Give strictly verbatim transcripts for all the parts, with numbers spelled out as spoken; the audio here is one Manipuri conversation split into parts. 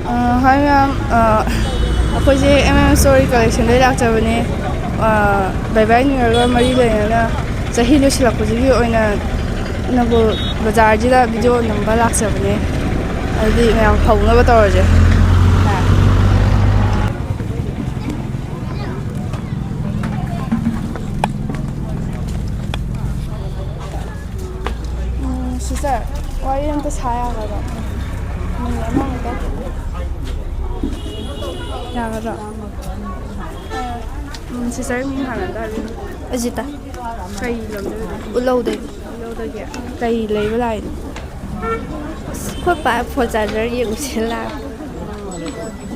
ꯑ, ꯍꯥꯏ ꯃꯌꯥꯝ, ꯑ, ꯑꯩꯈꯣꯏꯁꯦ ꯑꯦꯝ ꯑꯦꯝ ꯁ꯭ꯇꯣꯔꯒꯤ ꯀꯂꯦꯛꯁꯟꯗꯩ ꯂꯥꯛꯆꯕꯅꯦ꯫ ꯑ, ꯕꯥꯏ ꯕꯥꯏ ꯅ꯭ꯌꯨ ꯌꯔꯒ ꯃꯔꯤ ꯂꯩꯅꯅ ꯆꯍꯤ ꯂꯣꯏꯁꯤꯜꯂꯛꯄꯁꯤꯒꯤ ꯑꯣꯏꯅ ꯅꯝꯕꯣꯜ ꯕꯖꯥꯔꯁꯤꯗ ꯚꯤꯗꯤꯑꯣ ꯅꯝꯕ ꯂꯥꯛꯆꯕꯅꯦ꯫ ꯑꯗꯨꯗꯤ ꯃꯌꯥꯝ ꯍꯧꯅꯕ ꯇꯧꯔꯁꯦ꯫ ꯎꯝ, ꯁꯤꯁꯇꯔ, ꯋꯥꯔꯤ ꯑꯝꯇ ꯁꯥ ꯌꯥꯒꯗ꯭ꯔꯣ? ꯃꯤꯅꯤꯠ ꯑꯃꯃꯨꯛꯇ꯫ ꯌꯥꯒꯗ꯭ꯔꯣ? ꯎꯝ, ꯁꯤꯁꯇꯔ ꯃꯤꯡ ꯍꯥꯟꯅ ꯑꯝꯇ ꯍꯥꯏꯕꯤꯌꯨ꯫ ꯑꯖꯤꯇꯥ꯫ ꯀꯩ ꯂꯝꯗꯒꯤꯅꯣ? ꯎꯠꯂꯧꯗꯒꯤ꯫ ꯎꯠꯂꯧꯗꯒꯤ꯫ ꯀꯩ ꯂꯩꯕ ꯂꯥꯛꯏꯅꯣ? ꯑꯁ, ꯑꯩꯈꯣꯏ ꯄꯥ ꯐꯣꯟ ꯆꯥꯔꯖꯔ ꯌꯦꯡꯉꯨꯁꯦ ꯂꯥꯛꯄ꯫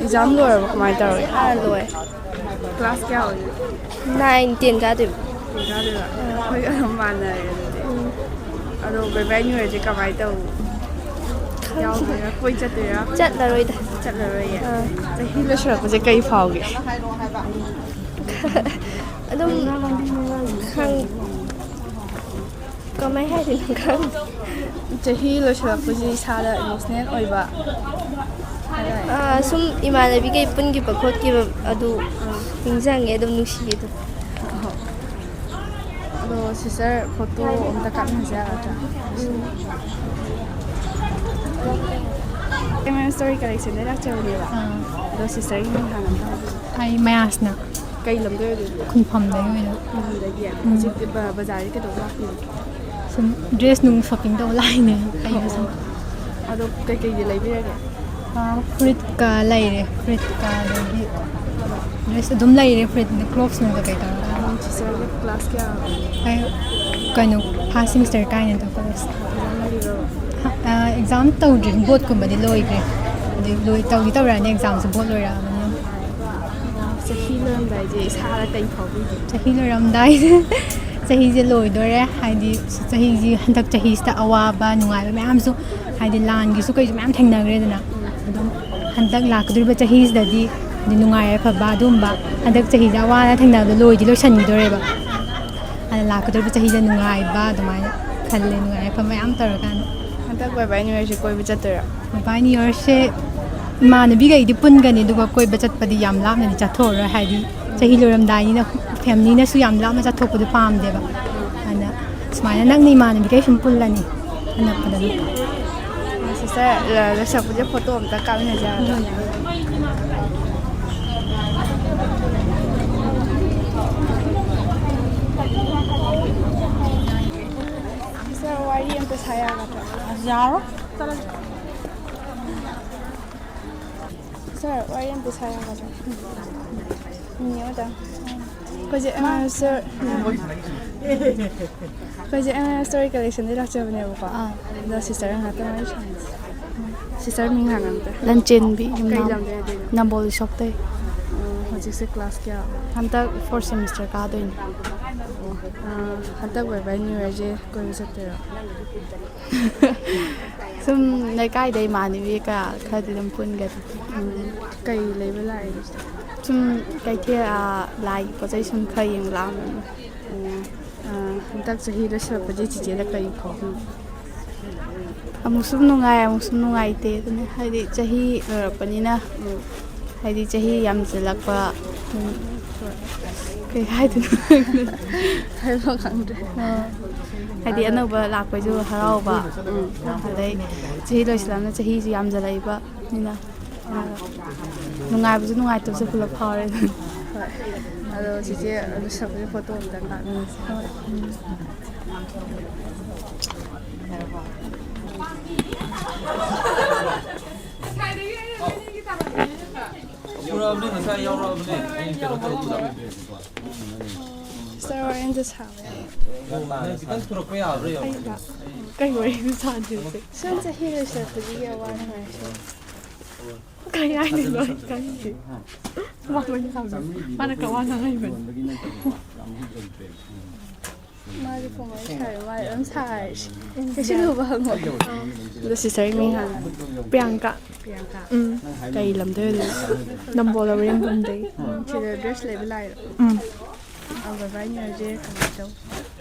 ꯑꯦꯛꯖꯥꯝ ꯂꯣꯏꯔꯕꯣ? ꯀꯃꯥꯏꯅ ꯇꯧꯔꯒꯦ? ꯑꯥ, ꯂꯣꯏꯔꯦ꯫ ꯀ꯭ꯂꯥꯁ ꯀꯌꯥ ꯑꯣꯏꯒꯦ? ꯅꯥꯏꯟ, ꯇꯦꯟ ꯀꯥꯗꯣꯏꯕ꯫ ꯇꯦꯟ ꯀꯥꯗꯣꯏꯕ? ꯑꯥ꯫ ꯑꯩꯈꯣꯏꯒ ꯑꯗꯨꯝ ꯃꯥꯟꯅꯔꯦ ꯑꯗꯨꯗꯤ꯫ ꯎꯝ꯫ ꯑꯗꯣ ꯕꯥꯏ ꯕꯥꯏ ꯅ꯭ꯌꯨ ꯌꯔꯁꯦ ꯀꯃꯥꯏꯅ ꯇꯧ-, ꯈꯪꯗꯦ꯫ ꯌꯥꯎꯗꯣꯏꯔꯥ? ꯀꯣꯏ ꯆꯠꯇꯣꯏꯔꯥ? ꯆꯠꯂꯔꯣꯏꯗ꯫ ꯆꯠꯂꯔꯣꯏꯌꯦ? ꯑꯥ꯫ ꯆꯍꯤ ꯂꯣꯏꯁꯤꯜꯂꯛꯄꯁꯦ ꯀꯩ ꯐꯥꯎꯒꯦ? ꯑꯗꯨꯝ ꯈꯪ-, ꯀꯃꯥꯏ ꯍꯥꯏꯗꯣꯏꯅꯣ ꯈꯪꯗꯦ꯫ ꯆꯍꯤ ꯂꯣꯏꯁꯤꯜꯂꯛꯄꯁꯤ ꯏꯁꯥꯗ ꯏꯃꯣꯁꯅꯦꯜ ꯑꯣꯏꯕ ꯍꯥꯏꯇꯥꯔꯦ꯫ ꯑꯥ, ꯁꯨꯝ ꯏꯃꯥꯟꯅꯕꯤꯈꯩ ꯄꯨꯟꯈꯤꯕ ꯈꯣꯠꯈꯤꯕ ꯑꯗꯨ ꯑꯥ꯫ ꯅꯤꯡꯁꯤꯡꯉꯦ, ꯑꯗꯨꯝ ꯅꯨꯡꯁꯤꯌꯦ ꯑꯗꯨꯝ꯫ ꯑꯗꯣ ꯁꯤꯁꯇꯔ, ꯐꯣꯇꯣ ꯑꯝꯇ ꯀꯥꯞꯃꯤꯟꯅꯁꯦ ꯌꯥꯒꯗ꯭ꯔꯥ? ꯎꯝ꯫ ꯑꯦꯝ ꯑꯦꯝ ꯁ꯭ꯇꯣꯔꯤ ꯀꯂꯦꯛꯁꯟꯗꯩ ꯂꯥꯛꯆꯕꯅꯦꯕ꯫ ꯑꯥ꯫ ꯑꯗꯣ ꯁꯤꯁꯇꯔꯒꯤ ꯃꯤꯡ ꯍꯥꯟꯅ ꯑꯝꯇ ꯍꯥꯏꯕꯤꯌꯨ꯫ ꯑꯩ ꯃꯌꯥꯁꯅ꯫ ꯀꯩ ꯂꯝꯗꯩ ꯑꯣꯏꯗꯣꯏꯅꯣ? ꯈꯨꯟꯐꯝꯗꯩ ꯑꯣꯏꯗꯣꯏꯅꯦ꯫ ꯈꯨꯟꯐꯝꯗꯒꯤ? ꯎꯝ꯫ ꯍꯧꯖꯤꯛꯇꯤ ꯕ-, ꯕꯖꯥꯔꯗꯤ ꯀꯩꯗꯧꯕ ꯂꯥꯛꯄꯤꯅꯣ? ꯁꯨꯝ ꯗ꯭ꯔꯦꯁ ꯅꯨꯡ ꯁꯣꯞꯄꯤꯡ ꯇꯧꯕ ꯂꯥꯛꯏꯅꯦ ꯑꯩ꯫ ꯑꯣ, ꯁꯨꯝ꯫ ꯑꯗꯣ ꯀꯩꯀꯩꯗꯤ ꯂꯩꯕꯤꯔꯒꯦ? ꯑꯥ, ꯐꯨꯔꯤꯠꯀ ꯂꯩꯔꯦ, ꯐꯨꯔꯤꯠꯀ ꯑꯗꯒꯤ ꯗ꯭ꯔꯦꯁ ꯑꯗꯨꯝ ꯂꯩꯔꯦ, ꯐꯨꯔꯤꯠ, ꯀ꯭ꯂꯣꯠꯁ ꯅꯨꯡ ꯀꯩꯀꯩ ꯇꯧꯔꯒ꯫ ꯎꯝ, ꯁꯤꯁꯇꯔꯒꯤ ꯀ꯭ꯂꯥꯁ ꯀꯌꯥ? ꯑꯩ ꯀꯩꯅꯣ, ꯐꯥꯔꯁ ꯁꯦꯃꯤꯁꯇꯔ ꯀꯥꯏꯅꯦ ꯑꯗꯣ ꯀꯣꯂꯦꯖ꯫ ꯑꯦꯛꯖꯥꯝ ꯂꯩꯔꯤꯔꯣ? ꯑ, ꯑꯦꯛꯖꯥꯝ ꯇꯧꯗ꯭ꯔꯤ, ꯕꯣꯠꯀꯨꯝꯕꯗꯤ ꯂꯣꯏꯈ꯭ꯔꯦ꯫ ꯑꯗꯩ ꯂꯣꯏ-, ꯇꯧꯗꯤ ꯇꯧꯔꯛꯑꯅꯤ ꯑꯦꯛꯖꯥꯝꯁꯨ, ꯕꯣꯠ ꯂꯣꯏꯔꯛꯑꯕꯅꯤꯅ꯫ ꯆꯍꯤ ꯂꯣꯏꯔꯝꯗꯥꯏꯁꯦ ꯏꯁꯥꯗ ꯀꯩ ꯐꯥꯎꯕꯤꯒꯦ? ꯆꯍꯤ ꯂꯣꯏꯔꯝꯗꯥꯏ, ꯆꯍꯤꯁꯦ ꯂꯣꯏꯗꯣꯔꯦ꯫ ꯍꯥꯏꯗꯤ ꯆꯍꯤꯁꯤ, ꯍꯟꯗꯛ ꯆꯍꯤꯁꯤꯗ ꯑꯋꯥꯕ ꯅꯨꯡꯉꯥꯏꯕ ꯃꯌꯥꯝꯁꯨ, ꯍꯥꯏꯗꯤ ꯂꯥꯟꯒꯤꯁꯨ ꯀꯩꯁꯨ ꯃꯌꯥꯝ ꯊꯦꯡꯅꯈ꯭ꯔꯦꯗꯅ꯫ ꯑꯗꯨꯝ ꯍꯟꯗꯛ ꯂꯥꯛꯀꯗꯧꯔꯤꯕ ꯆꯍꯤꯁꯤꯗꯗꯤ ꯍꯥꯏꯗꯤ ꯅꯨꯡꯉꯥꯏ ꯌꯥꯏꯐꯕ ꯑꯗꯨꯝꯕ, ꯍꯟꯗꯛ ꯆꯍꯤꯁꯦ ꯑꯋꯥ ꯑꯅꯥ ꯊꯦꯡꯅꯕꯗꯣ ꯂꯣꯏꯗꯤ ꯂꯣꯏꯁꯤꯟꯈꯤꯗꯣꯔꯦꯕ꯫ ꯑꯗ ꯂꯥꯛꯀꯗꯧꯔꯤꯕ ꯆꯍꯤꯗ ꯅꯨꯡꯉꯥꯏꯕ ꯑꯗꯨꯃꯥꯏꯅ ꯈꯜꯂꯦ, ꯅꯨꯡꯉꯥꯏ ꯌꯥꯏꯐꯕ ꯃꯌꯥꯝ ꯇꯧꯔꯀꯥꯟꯗ꯫ ꯍꯟꯗꯛ ꯕꯥꯏ ꯕꯥꯏ ꯅ꯭ꯌꯨ ꯌꯔꯁꯦ ꯀꯣꯏꯕ ꯆꯠꯇꯣꯏꯔꯥ? ꯕꯥꯏ ꯕꯥꯏ ꯅ꯭ꯌꯨ ꯌꯔꯁꯦ ꯏꯃꯥꯟꯅꯕꯤꯈꯩꯗꯤ ꯄꯨꯟꯒꯅꯤ, ꯑꯗꯨꯒ ꯀꯣꯏꯕ ꯆꯠꯄꯗꯤ ꯌꯥꯝ ꯂꯥꯞꯅꯗꯤ ꯆꯠꯊꯣꯛꯑꯔꯣꯏ, ꯍꯥꯏꯗꯤ ꯆꯍꯤ ꯂꯣꯏꯔꯝꯗꯥꯏꯅꯤꯅ ꯐꯦꯃꯤꯂꯤꯅꯁꯨ ꯌꯥꯝ ꯂꯥꯞꯅ ꯆꯠꯊꯣꯛꯄꯗꯣ ꯄꯥꯝꯗꯦꯕ꯫ ꯑꯗꯨꯅ ꯁꯨꯃꯥꯏꯅ ꯅꯛꯅ ꯏꯃꯥꯟꯅꯕꯤꯈꯩ ꯁꯨꯝ ꯄꯨꯜꯂꯅꯤ ꯑꯅꯛꯄꯗ꯫ ꯁꯤꯁꯇꯔ, ꯂꯣꯏꯁꯤꯜꯂꯛꯄꯁꯦ ꯐꯣꯇꯣ ꯑꯝꯇ ꯀꯥꯞꯃꯤꯟꯅꯁꯦ ꯍꯥꯏꯕ꯫ ꯁꯤꯁꯇꯔ, ꯋꯥꯔꯤ ꯑꯝꯇ ꯁꯥ ꯌꯥꯒꯗ꯭ꯔꯣ? ꯌꯥꯔꯣꯏ꯫ ꯁꯥꯔ, ꯋꯥꯔꯤ ꯑꯝꯇ ꯁꯥ ꯌꯥꯒꯗ꯭ꯔꯥ? ꯃꯤꯅꯤꯠ ꯑꯃꯇꯪ꯫ ꯑꯩꯈꯣꯏꯁꯦ ꯑꯦꯝ ꯑꯥꯏ ꯑꯦꯝ ꯁ꯭ꯇꯣꯔ, ꯑꯩꯈꯣꯏꯁꯦ ꯑꯦꯝ ꯑꯥꯏ ꯑꯦꯝ ꯁ꯭ꯇꯣꯔ ꯀꯂꯦꯛꯁꯟꯗꯩ ꯂꯥꯛꯆꯕꯅꯦꯕꯀꯣ꯫ ꯑꯥ꯫ ꯑꯗꯣ ꯁꯤꯁꯇꯔ ꯉꯥꯛꯇꯪ ꯋꯥꯔꯤ ꯁꯥꯟꯅꯁꯦ꯫ ꯁꯤꯁꯇꯔ ꯃꯤꯡ ꯍꯥꯟꯅ ꯑꯝꯇ꯫ ꯂꯟꯆꯦꯟꯕꯤ ꯀꯩ ꯌꯨꯝꯅꯥꯝ꯫ ꯂꯝꯗꯩ ꯑꯣꯏꯗꯣꯏꯅꯣ? ꯅꯝꯕꯣꯜ ꯎꯁꯣꯞꯇꯩ꯫ ꯑꯣ, ꯍꯧꯖꯤꯛꯁꯦ ꯀ꯭ꯂꯥꯁ ꯀꯌꯥ? ꯍꯟꯗꯛ ꯐꯣꯔꯠ ꯁꯦꯃꯤꯁꯇꯔ ꯀꯥꯗꯣꯏꯅꯤ꯫ ꯑꯣ, ꯑꯥ, ꯍꯟꯗꯛ ꯕꯥꯏ ꯕꯥꯏ ꯅ꯭ꯌꯨ ꯌꯔꯁꯦ ꯀꯣꯏꯕ ꯆꯠꯇꯣꯏꯔꯣ? ꯁꯨꯝ ꯂꯩꯀꯥꯏꯗ ꯏꯃꯥꯟꯅꯕꯤ ꯀꯌꯥ ꯈꯔꯗꯤ ꯑꯗꯨꯝ ꯄꯨꯟꯒꯅꯤ꯫ ꯎꯝ, ꯀꯩ ꯂꯩꯕ ꯂꯥꯛꯏꯅꯣ? ꯁꯨꯝ ꯀꯩꯊꯦꯜ, ꯑꯥ, ꯂꯥꯏꯒꯤ ꯄꯣꯠ ꯆꯩ ꯁꯨꯝ ꯈꯔ ꯌꯦꯡꯕ ꯂꯥꯛꯑꯝꯕꯅꯤ꯫ ꯑꯣ, ꯑꯥ, ꯍꯟꯗꯛ ꯆꯍꯤ ꯂꯣꯏꯁꯤꯜꯂꯛꯄꯁꯦ ꯆꯤꯆꯦꯗ ꯀꯔꯤ ꯐꯥꯎꯕꯤꯒꯦ? ꯑꯃꯨꯛꯁꯨ ꯅꯨꯡꯉꯥꯏ, ꯑꯃꯨꯛꯁꯨ ꯅꯨꯡꯉꯥꯏꯇꯦ꯫ ꯑꯗꯨꯅꯤ, ꯍꯥꯏꯗꯤ ꯆꯍꯤ ꯂꯣꯏꯔꯛꯄꯅꯤꯅ, ꯎꯝ, ꯍꯥꯏꯗꯤ ꯆꯍꯤ ꯌꯥꯝꯁꯤꯜꯂꯛꯄ, ꯎꯝ, ꯀꯩ ꯍꯥꯏꯗꯣꯏꯅꯣ ꯈꯪꯗꯦ꯫ ꯍꯥꯏꯕ ꯈꯪꯗ꯭ꯔꯦ꯫ ꯑꯥ, ꯍꯥꯏꯗꯤ ꯑꯗꯣ ꯑꯅꯧꯕ ꯂꯥꯛꯄꯩꯁꯨ ꯍꯔꯥꯎꯕ, ꯎꯝ, ꯑꯗꯩ ꯆꯍꯤ ꯂꯣꯏꯁꯤꯜꯂꯛꯑꯕꯅꯤꯅ ꯆꯍꯤꯁꯨ ꯌꯥꯝꯁꯤꯜꯂꯛꯏꯕꯅꯤꯅ, ꯑꯥ, ꯅꯨꯡꯉꯥꯏꯕꯁꯨ ꯅꯨꯡꯉꯥꯏꯇꯕꯁꯨ ꯄꯨꯂꯞ ꯐꯥꯎꯔꯦ ꯑꯗꯨꯅꯤ꯫ ꯍꯣꯏ꯫ ꯑꯗꯣ ꯆꯤꯆꯦ, ꯂꯣꯏꯁꯤꯜꯂꯛꯄꯒꯤ ꯐꯣꯇꯣ ꯑꯝꯇ ꯀꯥꯞꯃꯤꯟꯅꯁꯦ꯫ ꯍꯣꯏ꯫ ꯎꯝ꯫ ꯌꯧꯔꯛꯑꯕꯅꯤ, ꯉꯁꯥꯏ ꯌꯧꯔꯛꯑꯕꯅꯤ꯫ ꯑꯩ ꯀꯩꯅꯣ ꯇꯧꯕꯗ꯫ ꯁꯤꯁꯇꯔ, ꯋꯥꯔꯤ ꯑꯝꯇ ꯁꯥꯕ ꯌꯥꯕ꯭ꯔꯥ? ꯅꯪ ꯈꯤꯇꯪ ꯊꯨꯔꯛꯄ ꯌꯥꯕ꯭ꯔꯥ ꯌꯦꯡꯉꯣ꯫ ꯑꯩꯔꯣ? ꯀꯩ ꯋꯥꯔꯤꯅꯣ ꯁꯥꯗꯣꯏꯁꯦ? ꯁꯨꯝ ꯆꯍꯤ ꯂꯣꯏꯁꯤꯜꯂꯛꯄꯒꯤ ꯑꯋꯥ ꯅꯨꯡꯉꯥꯏ ꯁꯨꯝ꯫ ꯀꯩ ꯍꯥꯏꯗꯣꯏꯅꯣ ꯑꯩ ꯈꯪꯗꯦ꯫ ꯃꯥ ꯑꯣꯏꯅ ꯁꯥꯕꯤꯌꯨ꯫ ꯃꯥꯅ ꯀꯋꯥ ꯉꯥꯡꯉꯛꯏꯕꯅꯤ꯫ ꯃꯥꯗꯤ ꯐꯣꯟ ꯋꯥꯔꯤ ꯁꯥꯔꯦ, ꯃꯥꯗꯤ ꯑꯗꯨꯝ ꯁꯥꯔꯁꯤ꯫ ꯀꯩꯁꯨ ꯂꯨꯕ ꯍꯪꯉꯣꯏ꯫ ꯑꯗꯣ ꯁꯤꯁꯇꯔꯒꯤ ꯃꯤꯡ ꯍꯥꯟꯅ꯫ ꯄ꯭ꯔꯤꯌꯥꯡꯀꯥ꯫ ꯄ꯭ꯔꯤꯌꯥꯡꯀꯥ꯫ ꯎꯝ꯫ ꯀꯩ ꯂꯝꯗꯩ ꯑꯣꯏꯗꯣꯏꯅꯣ? ꯅꯝꯕꯣꯜ ꯂꯧꯔꯦꯝꯕꯝꯗꯒꯤ꯫ ꯎꯝ, ꯁꯤꯗ ꯗ꯭ꯔꯦꯁ ꯂꯩꯕ ꯂꯥꯛꯏꯔꯣ? ꯎꯝ꯫ ꯑꯗꯣ ꯕꯥꯏ ꯕꯥꯏ ꯅ꯭ꯌꯨ ꯌꯔꯁꯦ ꯀꯃꯥꯏꯅ ꯇꯧ?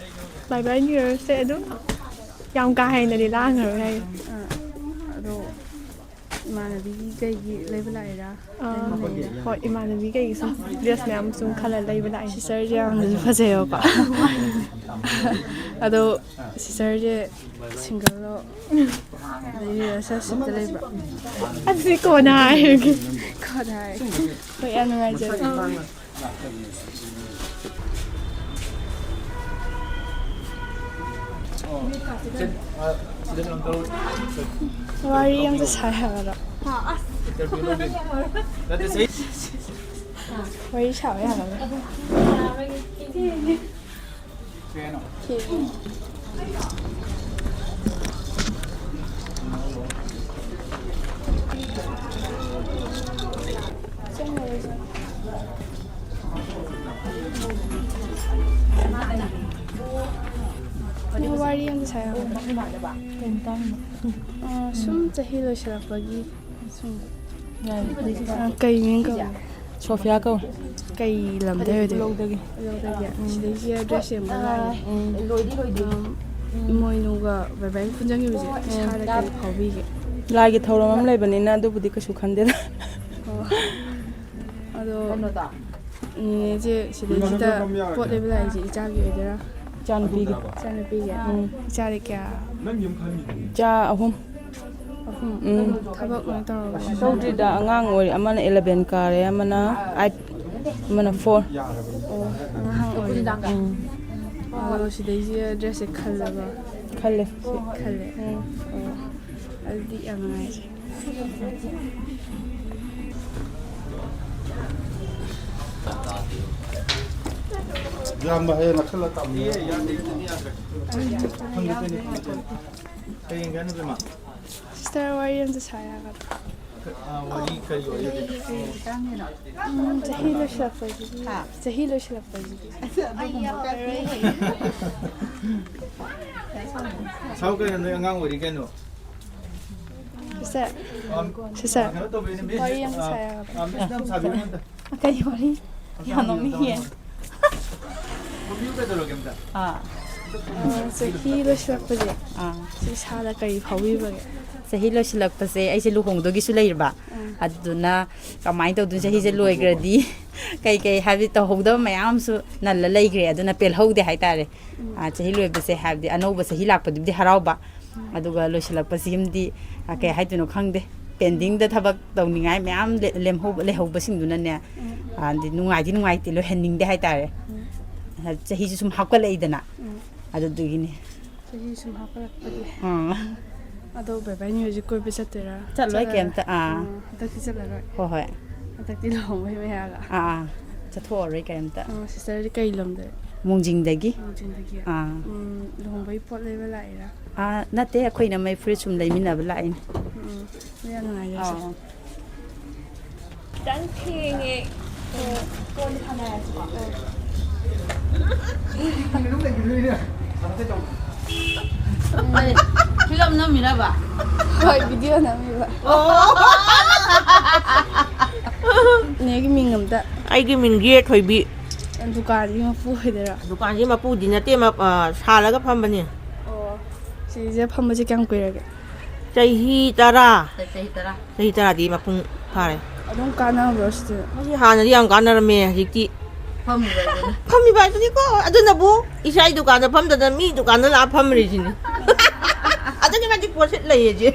ꯕꯥꯏ ꯕꯥꯏ ꯅ꯭ꯌꯨ ꯌꯔꯁꯦ ꯑꯗꯨꯝ ꯌꯥꯝ ꯀꯥ ꯍꯦꯟꯅꯗꯤ ꯂꯥꯡꯉꯔꯣꯏ ꯍꯥꯏꯌꯦ꯫ ꯑꯥ, ꯑꯗꯣ ꯏꯃꯥꯟꯅꯕꯤꯒꯤ ꯀꯩꯒꯤ ꯂꯩꯕ ꯂꯥꯛꯏꯔꯥ? ꯑꯥ, ꯍꯣꯏ, ꯏꯃꯥꯟꯅꯕꯤ ꯀꯩꯒꯤ ꯁꯨꯝ ꯗ꯭ꯔꯦꯁ ꯃꯌꯥꯝ ꯁꯨꯝ ꯈꯜꯂ ꯂꯩꯕ ꯂꯥꯛꯏ꯫ ꯁꯤꯁꯇꯔꯁꯦ ꯌꯥꯝꯅꯁꯨ ꯐꯖꯩꯌꯦꯕꯀꯣ꯫ ꯑꯗꯣ ꯁꯤꯁꯇꯔꯁꯦ ꯁꯤꯡꯒꯜꯂꯣ? ꯔꯤꯂꯦꯁꯟꯁꯤꯞꯇ ꯂꯩꯕ꯭ꯔꯣ? ꯑꯗꯨꯗꯤ ꯀꯣꯟꯅ ꯍꯥꯏꯔꯒꯦ꯫ ꯀꯣꯟꯅ ꯍꯥꯏꯔꯒꯦ꯫ ꯍꯣꯏ, ꯌꯥꯝ ꯅꯨꯡꯉꯥꯏꯖꯔꯦ꯫ ꯋꯥꯔꯤ ꯑꯝꯇ ꯁꯥꯏ ꯍꯥꯏꯕꯗꯣ꯫ ꯋꯥꯔꯤ ꯁꯥꯕ ꯌꯥꯒꯗ꯭ꯔꯥ? ꯋꯥꯔꯤ ꯑꯃ ꯁꯥꯏ ꯍꯥꯏꯕ꯫ ꯑ, ꯁꯨꯝ ꯆꯍꯤ ꯂꯣꯏꯁꯤꯜꯂꯛꯄꯒꯤ ꯁꯨꯝ꯫ ꯑ, ꯀꯩ ꯃꯤꯡ ꯀꯧꯏ? ꯁꯣꯐꯤꯌꯥ ꯀꯧꯏ꯫ ꯀꯩ ꯂꯝꯗꯩ ꯑꯣꯏꯗꯣꯏꯅꯣ? ꯎꯈ꯭ꯔꯨꯜꯗꯒꯤ꯫ ꯎꯈ꯭ꯔꯨꯜꯗꯒꯤ꯫ ꯁꯤꯗꯩꯁꯤꯗ ꯗ꯭ꯔꯦꯁ ꯌꯦꯡꯕ ꯂꯥꯛꯏꯅꯦ꯫ ꯎꯝ꯫ ꯑꯝ, ꯏꯃꯣꯏꯅꯨꯒ ꯕꯥꯏ ꯕꯥꯏꯒ ꯄꯨꯟꯁꯤꯟꯈꯤꯕꯁꯦ ꯏꯁꯥꯗ ꯀꯩ ꯐꯥꯎꯕꯤꯒꯦ? ꯂꯥꯏꯒꯤ ꯊꯧꯔꯝ ꯑꯃ ꯂꯩꯕꯅꯤꯅ ꯑꯗꯨꯕꯨꯗꯤ ꯀꯩꯁꯨ ꯈꯟꯗꯦꯗ꯫ ꯑꯣ꯫ ꯑꯗꯣ, ꯅꯦꯅꯦꯁꯦ ꯁꯤꯗꯩꯁꯤꯗ ꯄꯣꯠ ꯂꯩꯕ ꯂꯥꯛꯏꯁꯦ ꯏꯆꯥꯒꯤ ꯑꯣꯏꯗꯣꯏꯔꯥ? ꯏꯆꯥꯅꯨꯄꯤꯒꯤ꯫ ꯏꯆꯥꯅꯨꯄꯤꯒꯤ? ꯎꯝ꯫ ꯏꯆꯥꯗꯤ ꯀꯌꯥ? ꯏꯆꯥ ꯑꯍꯨꯝ꯫ ꯑꯍꯨꯝ? ꯎꯝ꯫ ꯊꯕꯛ ꯂꯣꯏ ꯇꯧꯔꯕꯣ? ꯇꯧꯗ꯭ꯔꯤꯗ, ꯑꯉꯥꯡ ꯑꯣꯏꯔꯤ꯫ ꯑꯃꯅ eleven ꯀꯥꯔꯦ, ꯑꯃꯅ eight, ꯑꯃꯅ four꯫ ꯑꯣ, ꯑꯉꯥꯡ ꯑꯣꯏꯔꯤꯕ? ꯎꯝ꯫ ꯑꯗꯣ ꯁꯤꯗꯩꯁꯤꯗ ꯗ꯭ꯔꯦꯁꯁꯦ ꯈꯜꯂꯕ? ꯈꯜꯂꯦ꯫ ꯈꯜꯂꯦ? ꯎꯝ꯫ ꯑꯣ, ꯑꯗꯨꯗꯤ ꯌꯥꯝ ꯅꯨꯡꯉꯥꯏꯖꯔꯦ꯫ ꯏꯌꯥꯝꯕ ꯍꯌꯦꯡ ꯅꯛꯁꯜꯂ ꯇꯝꯃꯦ꯫ ꯍꯌꯦꯡ ꯀꯩꯅꯣ ꯏꯕꯦꯝꯃ? ꯁꯤꯁꯇꯔ, ꯋꯥꯔꯤ ꯑꯝꯇ ꯁꯥ ꯌꯥꯒꯗ꯭ꯔꯥ? ꯑ, ꯋꯥꯔꯤ ꯀꯔꯤ ꯑꯣꯏꯒꯦ? ꯎꯝ, ꯆꯍꯤ ꯂꯣꯏꯁꯤꯜꯂꯛꯄꯒꯤ꯫ ꯍꯥ? ꯆꯍꯤ ꯂꯣꯏꯁꯤꯜꯂꯛꯄꯒꯤ꯫ ꯑꯁ, ꯑꯗꯨꯒꯨꯝꯕ ꯀꯥꯇꯤ꯫ ꯁꯥꯎ ꯀꯩꯅꯣ, ꯅꯣꯏ ꯑꯉꯥꯡ ꯑꯣꯏꯔꯤ ꯀꯩꯅꯣ꯫ ꯁꯤꯁꯇꯔ, ꯑꯝ, ꯁꯤꯁꯇꯔ, ꯀꯩꯅꯣ ꯇꯧꯕꯩꯅꯦ, ꯃꯤꯁ, ꯋꯥꯔꯤ ꯑꯝꯇ ꯑ, ꯁꯥ ꯌꯥꯒꯗ꯭ꯔꯥ? ꯑ, ꯃꯤꯁꯅ ꯑꯝ ꯁꯥꯕꯤꯌꯨꯅꯦ ꯑꯝꯇ꯫ ꯀꯔꯤ ꯋꯥꯔꯤ? ꯌꯥꯝ ꯅꯣꯛꯅꯤꯡꯉꯦ꯫ ꯐꯝꯕꯤꯌꯨ ꯀꯩꯗꯧꯔꯒꯦ ꯑꯝꯇ? ꯑꯥ꯫ ꯑ, ꯆꯍꯤ ꯂꯣꯏꯁꯤꯜꯂꯛꯄꯁꯦ, ꯑꯥ꯫ ꯁꯤ ꯏꯁꯥꯗ ꯀꯔꯤ ꯐꯥꯎꯕꯤꯕꯒꯦ? ꯆꯍꯤ ꯂꯣꯏꯁꯤꯜꯂꯛꯄꯁꯦ ꯑꯩꯁꯦ ꯂꯨꯍꯣꯡꯗꯣꯏꯒꯤꯁꯨ ꯂꯩꯔꯕ꯫ ꯎꯝ꯫ ꯑꯗꯨꯗꯨꯅ ꯀꯃꯥꯏꯅ ꯇꯧꯗꯣꯏꯅꯣ? ꯆꯍꯤꯁꯦ ꯂꯣꯏꯈ꯭ꯔꯗꯤ ꯀꯩ ꯀꯩ ꯍꯥꯏꯕꯗꯤ ꯇꯧꯍꯧꯗꯕ ꯃꯌꯥꯝ ꯑꯃꯁꯨ ꯅꯜꯂ ꯂꯩꯈ꯭ꯔꯦ꯫ ꯑꯗꯨꯅ ꯄꯦꯜꯍꯧꯗꯦ ꯍꯥꯏꯇꯥꯔꯦ꯫ ꯎꯝ꯫ ꯑ, ꯆꯍꯤ ꯂꯣꯏꯕꯁꯦ ꯍꯥꯏꯕꯗꯤ ꯑꯅꯧꯕ ꯆꯍꯤ ꯂꯥꯛꯄꯗꯨꯕꯨꯗꯤ ꯍꯔꯥꯎꯕ꯫ ꯎꯝ꯫ ꯑꯗꯨꯒ ꯂꯣꯏꯁꯤꯜꯂꯛꯄꯁꯤꯝꯗꯤ, ꯑ, ꯀꯩ ꯍꯥꯏꯗꯣꯏꯅꯣ ꯈꯪꯗꯦ꯫ ꯄꯦꯟꯗꯤꯡꯗ ꯊꯕꯛ ꯇꯧꯅꯤꯡꯉꯥꯏ ꯃꯌꯥꯝ ꯂꯦ-, ꯂꯦꯝꯍꯧꯕ, ꯂꯩꯍꯧꯕꯁꯤꯡꯗꯨꯅꯅꯦ, ꯎꯝ꯫ ꯑ, ꯗꯤ ꯅꯨꯡꯉꯥꯏꯗꯤ ꯅꯨꯡꯉꯥꯏꯇꯦ, ꯂꯣꯏꯍꯟꯅꯤꯡꯗꯦ ꯍꯥꯏꯇꯥꯔꯦ꯫ ꯎꯝ꯫ ꯑ, ꯆꯍꯤꯁꯨ ꯁꯨꯝ ꯍꯥꯞꯀꯠꯂꯛꯏꯗꯅ꯫ ꯎꯝ꯫ ꯑꯗꯨꯗꯨꯒꯤꯅꯤ꯫ ꯆꯍꯤ ꯁꯨꯝ ꯍꯥꯞꯀꯠꯂꯛꯄꯒꯤ꯫ ꯑꯥ꯫ ꯑꯗꯣ ꯕꯥꯏ ꯕꯥꯏ ꯅꯣꯏ ꯍꯧꯖꯤꯛ ꯀꯣꯏꯕ ꯆꯠꯇꯣꯏꯔꯥ? ꯆꯠꯂꯣꯏ, ꯆꯠꯂꯔꯣꯏ? ꯀꯩꯝꯇ, ꯑꯥ꯫ ꯎꯝ, ꯍꯟꯗꯛꯇꯤ ꯆꯠꯂꯔꯣꯏ? ꯍꯣꯏ, ꯍꯣꯏ꯫ ꯍꯟꯗꯛꯇꯤ ꯂꯨꯍꯣꯡꯕꯩ ꯃꯌꯥꯒ꯫ ꯑꯥ, ꯑꯥ꯫ ꯆꯠꯊꯣꯛꯑꯔꯣꯏ ꯀꯩꯝꯇ꯫ ꯑꯣ, ꯁꯤꯁꯇꯔꯗꯤ ꯀꯩ ꯂꯝꯗꯩ? ꯃꯣꯡꯖꯤꯡꯗꯒꯤ꯫ ꯃꯣꯡꯖꯤꯡꯗꯒꯤ? ꯑꯥ꯫ ꯎꯝ, ꯂꯨꯍꯣꯡꯕꯒꯤ ꯄꯣꯠ ꯂꯩꯕ ꯂꯥꯛꯏꯔꯥ? ꯑꯥ, ꯅꯠꯇꯦ, ꯑꯩꯈꯣꯏ ꯏꯅꯝꯃꯩ ꯐꯨꯔꯤꯠ ꯁꯨꯝ ꯂꯩꯃꯤꯟꯅꯕ ꯂꯥꯛꯏꯅꯦ꯫ ꯎꯝ, ꯎꯝ꯫ ꯌꯥꯝ ꯅꯨꯡꯉꯥꯏꯖꯔꯦ, ꯁꯤꯁꯇꯔ꯫ ꯑꯥ꯫ ꯈꯤꯇꯪ ꯊꯦꯡꯉꯦ꯫ ꯀꯣꯟꯅ ꯁꯥꯟꯅꯔꯁꯤꯀꯣ꯫ ꯐꯤꯂꯝ ꯅꯝꯃꯤꯔꯕ? ꯍꯣꯏ, ꯚꯤꯗꯤꯑꯣ ꯅꯝꯃꯤꯕ꯫ ꯑꯣ꯫ ꯅꯦꯒꯤ ꯃꯤꯡ ꯑꯝꯇ꯫ ꯑꯩꯒꯤ ꯃꯤꯡ ꯌꯦ ꯊꯣꯏꯕꯤ꯫ ꯗꯨꯀꯥꯟꯒꯤ ꯃꯄꯨ ꯑꯣꯏꯗꯣꯏꯔꯣ? ꯗꯨꯀꯥꯟꯒꯤ ꯃꯄꯨꯗꯤ ꯅꯠꯇꯦ, ꯃ-, ꯑ, ꯁꯥꯜꯂꯒ ꯐꯝꯕꯅꯦ꯫ ꯑꯣ꯫ ꯁꯤꯁꯦ ꯐꯝꯕꯁꯦ ꯀꯌꯥꯝ ꯀꯨꯏꯔꯒꯦ? ꯆꯍꯤ ꯇꯔꯥ꯫ ꯆꯍꯤ ꯇꯔꯥ꯫ ꯆꯍꯤ ꯇꯔꯥꯗꯤ ꯃꯄꯨꯡ ꯐꯥꯔꯦ꯫ ꯑꯗꯨꯝ ꯀꯥꯟꯅꯕ꯭ꯔꯣ ꯁꯤꯗ? ꯃꯁꯤ ꯍꯥꯟꯅꯗꯤ ꯌꯥꯝ ꯀꯥꯟꯅꯔꯝꯃꯦ, ꯍꯧꯖꯤꯛꯇꯤ ꯐꯝꯃꯤꯕ ꯍꯥꯏꯗꯨꯅꯤ꯫ ꯐꯝꯃꯤꯕ ꯍꯥꯏꯗꯨꯅꯤꯀꯣ꯫ ꯑꯗꯨꯅꯕꯨ ꯏꯁꯥꯒꯤ ꯗꯨꯀꯥꯟꯗ ꯐꯝꯗꯗꯅ ꯃꯤ ꯗꯨꯀꯥꯟꯗ ꯂꯥꯛꯑ ꯐꯝꯃꯤꯁꯤꯅꯤ꯫ ꯑꯗꯨꯛꯀꯤ ꯃꯇꯤꯛ ꯄꯣꯠꯁꯤꯠ ꯂꯩꯌꯦ ꯁꯤ꯫